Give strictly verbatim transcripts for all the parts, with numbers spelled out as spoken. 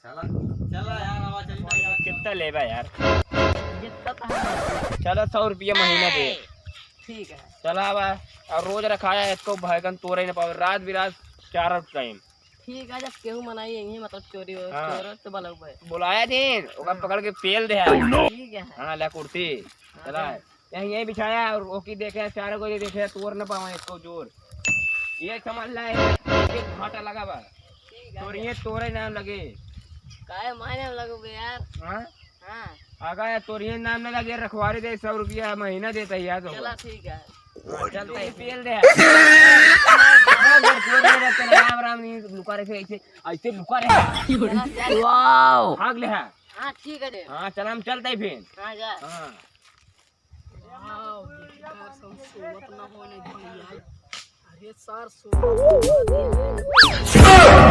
चला यार, आवा, चली ना यार। कितना लेबा यार? जितना तो हम चलो, सौ रुपया महीना दे। ठीक है। चला आवा, और रोज रखाया इसको भैगन तोरे न पावे, रात बिरात चारों टाइम। ठीक है, जब केहू मनाई यही मतलब चोरी हो, हाँ। चोर तो बलऊ है। बुलाया दिन, ओका हाँ। पकड़ के पेल दे। ठीक है। हाँ, ला कुर्सी। हाँ, चला। हाँ। यहीं, यहीं बिछाया और ओकी देखे, चारों को ये देखे, तोर न पावे इसको जोर। ये समझ ला, ये घाटा लगा बा। ठीक है। तोर ये तोरे नाम लगे। काहे मायने में लगोगे यार? हाँ? हाँ। आगा या तोर ये नाम न लगे, रखवारी दे, सौ रुपया महीना देता है यार तो। चला ठीक है। हाँ, चलता है, पेल दे। राम राम नहीं लुका रहे, ऐसे, ऐसे लुका रहे। चला, चला। वाओ। भाग ले है। हाँ, ठीक है। हाँ, चला, हम चलते हैं फिर। हाँ, जा। हाँ। वाओ, बेकार सब सोवत ना होने दिया। अरे सर, सोवत ना होने दिया।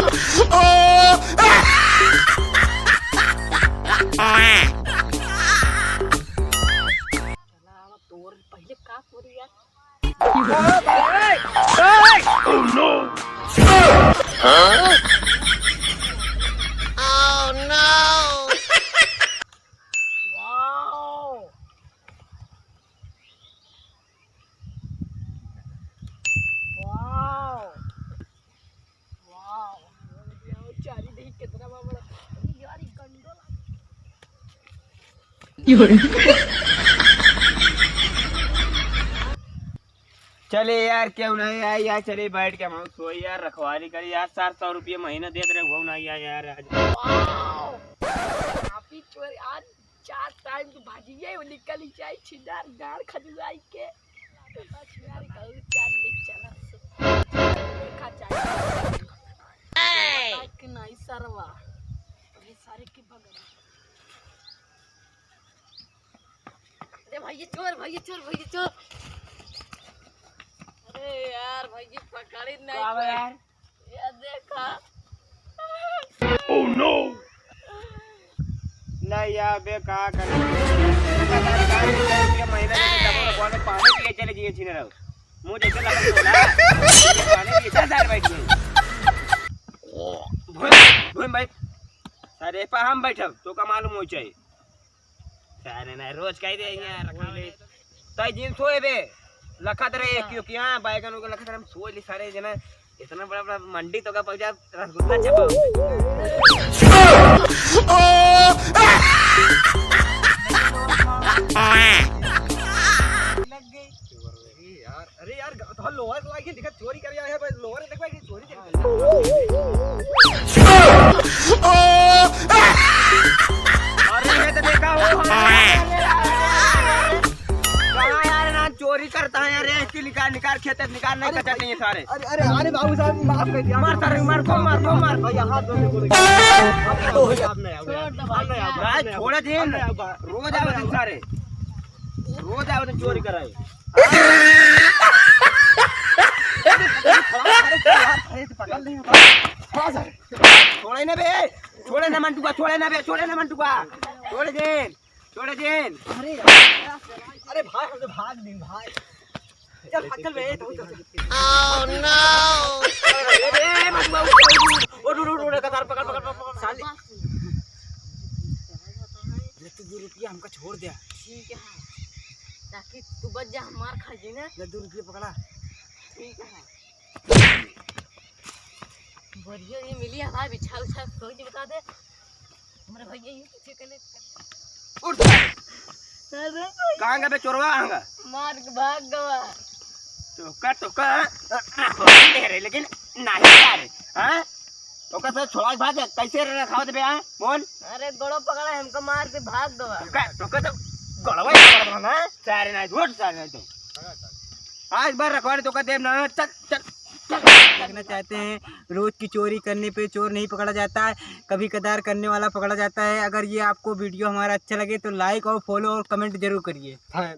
चला, अब तोर पहले का करी यार? Oh no! Wow! Wow! Wow! चारी देखी कितना बड़ा बड़ा। अरे यार, ये गंडो लग- चले यार, क्यों नहीं आई यार, चले बैठ के हम सोई यार, रखवारी करी यार, सात सौ रुपये महीना देत रहे, वो नहीं आया यार आज। Wow! आप ही चोर यार, चार टाइम की भाजी है, वो निकल जाए छिनार गाड़ खजुआई के। छिनार गाड़ चाल ले चला। देखा चाहे। कि नहीं सरवा। ये सारे की बगल। अरे भैया चोर, भैया चोर, भैया चोर। अरे यार भैया पकड़ी नहीं का बा यार? ये देखा। Oh no! नहीं यार, बे का करे? ये महीना के किताबों का कौन है? पानी पिए चले जिए छीने रहो। मुझे ऐसा लगा तो ना। पानी पिए चल सारे बैठ गए। भूम, भूम भाई। सारे पा हम बैठब, तो का मालूम हो चाहिए। सारे ना रोज कह दे यार, रखा ले। तय दिन सोए बे, लखत रहे हाँ। क्यों क्या बैगन को लखत रहे, हम सोए ली सारे जना, इतना बड़ा बड़ा मंडी तो का पहुंचा रसगुल्ला चपा। लग गई। अरे यार, अरे यार, ग-, तो लोअर लागे, दिखा चोरी करे आए हैं, बस लोअर देख भाई, चोरी कर। अरे ये तो देखा हो, कहाँ यार ना चोरी करता है यार, ये इसकी निकाल, निकाल, खेत से निकाल, नहीं अरे बचा चाहिए सारे। अरे, अरे, अरे बाबू साहब, माफ कर दिया। मार सारे, मार, खूब मार, खूब मार। भैया, हाथ जोड़ के बोले। अब नहीं आओगे, अब नहीं आओगे। छोड़ दो भाई, अब नहीं आओगे, यार। अब नहीं आओगे। छोड़ दे, अब नहीं आओगे। रोज आओ तुम सारे, रोज आओ तुम चोरी कराए। अरे, पकड़ नहीं होता। छोड़े ना बे, छोड़े ना मंटुका, छोड़े ना बे, छोड़े ना मंटुका, छोड़े दे, छोड़े दे। अरे यार, अरे भाई, हम तो भाग नहीं भाई। चल, भाग, चल बे, तो, तो, तो। Oh no! अरे, अरे, अरे, मंटुका, उठ, उठ, उठ, उठ, उठ, कतार पकड़, पकड़, पकड़, पकड़। साले। ले तू दो रुपया हमका छोड़ दे। ठीक है। ताकि तू बच जा, हम मार खा जी ना। ले दो रुपया पकड़ा। ठीक है। बढ़िया ये मिली है भाई, बिछा उछा कोई नहीं बता दे। हमारे भैया ये पीछे के लिए उठ। अरे भाई। कहाँ गए बे चोरवा, कहाँ गए? मार के भाग गवा। तो का, तो का, दे रहे, लेकिन नहीं यार, हाँ? तो का सर छोड़ा भाग, कैसे रखावत बे, हाँ? बोल। अरे गोड़ो पकड़ा, हमको मार के भाग गवा। तो का, तो का तो गोड़वा ही पकड़ा ना, सारे नहीं, उठ सारे नहीं तो। आज बार रखवारी तो का देव ना, चल, चल, चल। देखना चाहते हैं, रोज की चोरी करने पे चोर नहीं पकड़ा जाता है, कभी कदार करने वाला पकड़ा जाता है। अगर ये आपको वीडियो हमारा अच्छा लगे तो like और follow और comment जरूर करिए। हाँ।